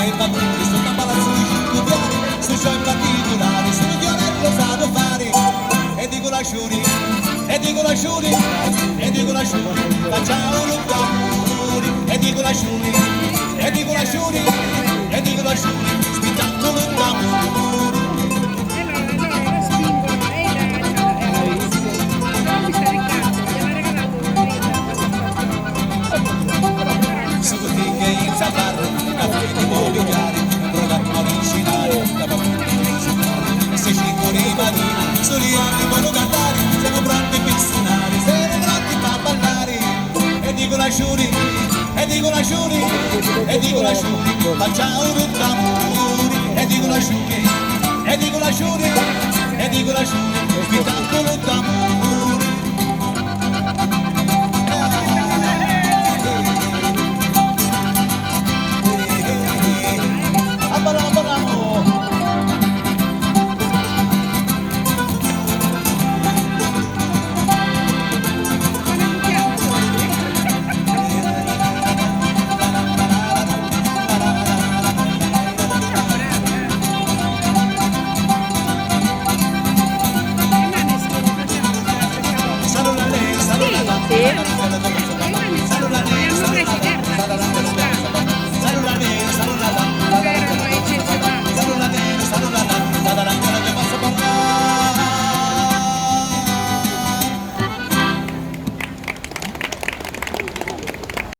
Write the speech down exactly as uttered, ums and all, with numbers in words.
Sto a Palazzu di Cincu Fiori, su c'è particulari, su Fiorello sa do fari. E dicu la sciuri, e dicu la sciuri, e dicu la sciuri, facciamo un tamburi. E dicu la sciuri, e dicu la sciuri, e dicu la sciuri, spettacolo tamburi. Sulu ti che in sabar, la fede può pigliare, programma originale, la partita principale. Se cinque di mattina, soli anni vanno cantare, siamo pronti per suonare, siamo pronti per ballare. E dico la sciuri, e dico la sciuri, e dico la sciuri, facciamo un tamburi. E dico la sciuri, e dico la sciuri, e dico la sciuri, spettacolo tamburi.